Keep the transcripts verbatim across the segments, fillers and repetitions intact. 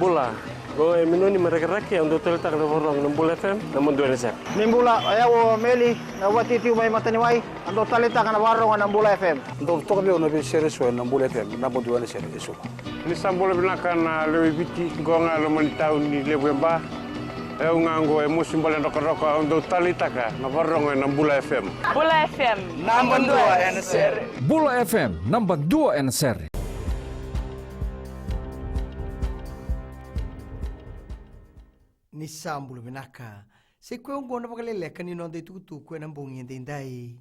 Bula, qo e Minoni mai Rakiraki, au dau taleitaka na vakarorogo na Bula F M, naba dua ena sere. Ni bula, o yau o Meli, na vatitivu mai Mataniwai, au dau taleitaka na vakarorogo na Bula F M. Dau toka vei au na veisere eso ena Bula F M, naba dua ena sere eso. Ni sa bula vinaka na lewe i Viti, qo ga e loma ni tauni levu e Ba. E au ga qo e Mosi Bale Drokadroka, au dau taleitaka na vakarorogo ena Bula F M. Bula F M, naba dua ena sere. Bula F M, naba dua ena sere. Ni sa bula vinaka. Sa i koya oqo na vakaleleka ni noda itukutuku ena bogi edaidai.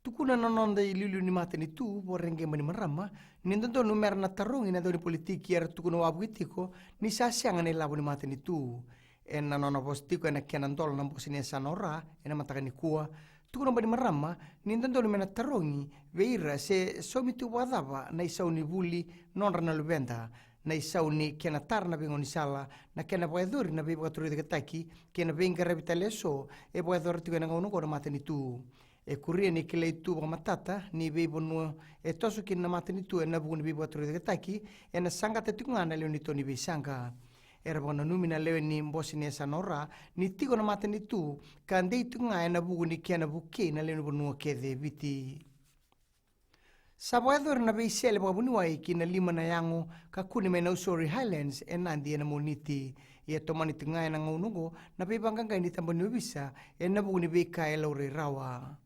Tukuna na noda iliuliu ni matanitu, Voreqe Bainimarama, ni dodonu mera na tarogi na dau ni politiki era tukuna wavoki tiko ni sa sega na ilavo ni matanitu. Ena nona vosa tiko ena kena dola na bose ni yasana o Ra ena mataka nikua, tukuna o Bainimarama ni dodonu me na tarogi vei ira se saumi tu vakacava na isau ni vuli nodra na luveda, na isau ni kena tara na veigaunisala, na kena vakayacori na veivakatorocaketaki kei na veiqaravi tale eso e vakayacora tiko ena gauna oqo na matanitu. E kuria ni kilai tu vakamatata ni veivanua e toso kina na matanitu ena vuku ni veivakatorocaketaki, ena saqata tiko ga na lewe ni to ni veisaqa. Era vakananumi na lewe ni bose ni yasana o Ra ni tiko na matanitu ka dei tiko ga ena vuku ni kena vukei na lewe ni vanua kece e Viti. Sa vakayacori na veisele vakavuniwai ki na lima na yago ka kune mai Nausori Highlands e Nadi ena Moniti. Ia tomani tiko ga ena gauna oqo na veivaqaqai ni tabana ni ovisa ena vuku ni veika e laurai rawa.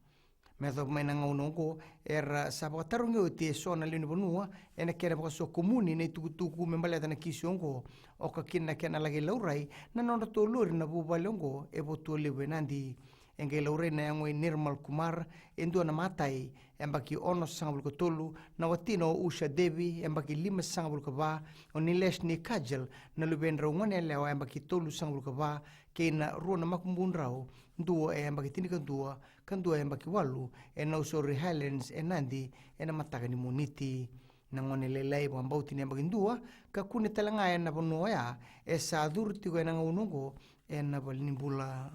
Me yacova mai na gauna oqo era sa vakatarogi oti eso na lewe ni vanua ena kena vakasokomuni na itukutuku me baleta na kisi oqo, oka kina na kena laki laurai na nodratou lori na vuvale oqo e Votualevu e Nadi. E qai laurai na yago i Nirmal Kumar, e dua na matai, yabaki onosagavulu ka tolu, na watina o Usha Devi, yabaki limasagavulu ka va, o Nilesh ni Kajal, na luvedrau goneyalewa yabaki tolusagavulu ka va, kei na rua na makubudrau, dua e yabaki tinikadua ka dua e yabaki walu, e Nausori Highlands e Nadi ena mataka ni Moniti. Na gone lailai vakabauti ni yabaki dua ka kune tale ga ena vanua oya e sa curu tiko ena gauna oqo ena valenibula.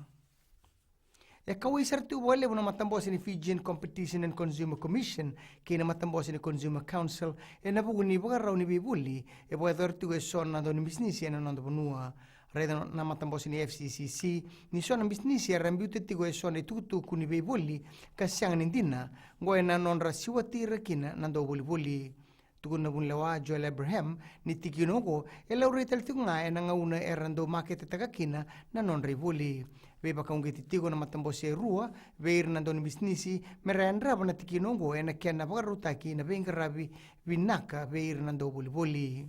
E kauwai sara tiko vakalevu na matabose ni Fijian Competition and Consumer Commission kei na matabose ni Consumer Council ena vuku ni vakarau ni veivoli e vakayacora tiko eso na dau ni bisinisi ena noda vanua. Raica na matabose ni F C C C ni so na bisinisi era biuta tiko eso na itukutuku ni veivoli ka sega ni dina, oqo ena nodra siwati ira kina na dauvolivoli. Tukuna na vunilewa Joel Abraham ni tikina oqo e laurai tale tiko ga ena gauna era dau maketetaka kina na nodra ivoli. Veivakauqeti tiko na matabose e rua vei ira na dau ni bisinisi me ra yadrava na tikina oqo ena kena vakarautaki na veiqaravi vinaka vei ira na dauvolivoli.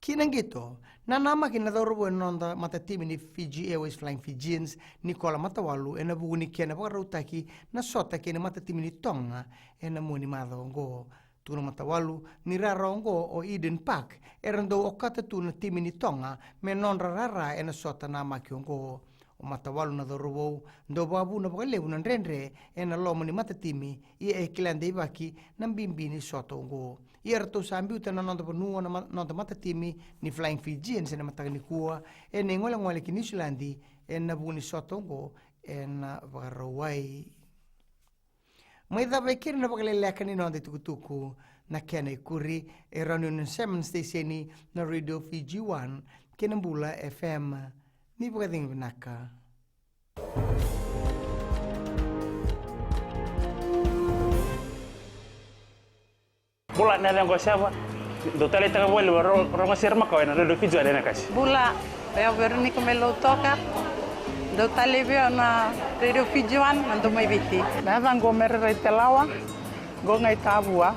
Ki na qito, nanamaki na cauravou ena noda matatimi ni Fiji Airways Flying Fijians, Nikola Matawalu, ena vuku ni kena vakarautaki na sota kei na matatimi ni Toga ena mua ni macawa oqo. Tukuna o Matawalu ni rara oqo o Eden Park era dau okata tu na timi ni Toga me nodra rara ena sota namaki oqo. O Matawalu na cauravou dau vakavuna vakalevu na dredre ena loma ni matatimi, ia e kila deivaki na bibi ni sota oqo. Ia ratou sa biuta na noda vanua na ma-, noda matatimi ni Flying Fijians ena mataka nikua ena igolegole ki Niusiladi ena vuku ni sota oqo ena Vakarauwai. Mai cava e keri na vakaleleka ni noda itukutuku, na kena ikuri e rawa ni o ni sema na siteseni na Radio Fiji One kei na Bula F M. Ni vakacegu vinaka. Bula, na yacaqu o Seva. Dau taleitaka vakalevu na ro-, rogo sere makawa ena Radio Fiji One ena kasi. Bula, o yau Veronica mai Lautoka. Dau talei vei au na Radio Fiji One, na Domo i Viti. Na yacaqu o Mere Raitelawa. Qo ga i Tavua.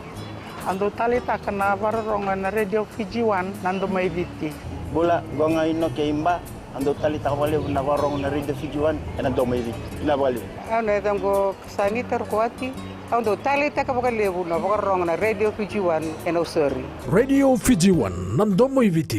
Au dau taleitaka na vakarorogo ena Radio Fiji One, na Domo i Viti. Bula, qo ga i Noke i Ba. Au dau taleitaka vakalevu na vakarorogo na Radio Fiji One ena Domo i Viti. Vinaka vakalevu. Au na yacaqu o Sanita Rokoati. Au dau taleitaka vakalevu na vakarorogo na Radio Fiji One ena Nausori. Radio Fiji One, na Domo i Viti.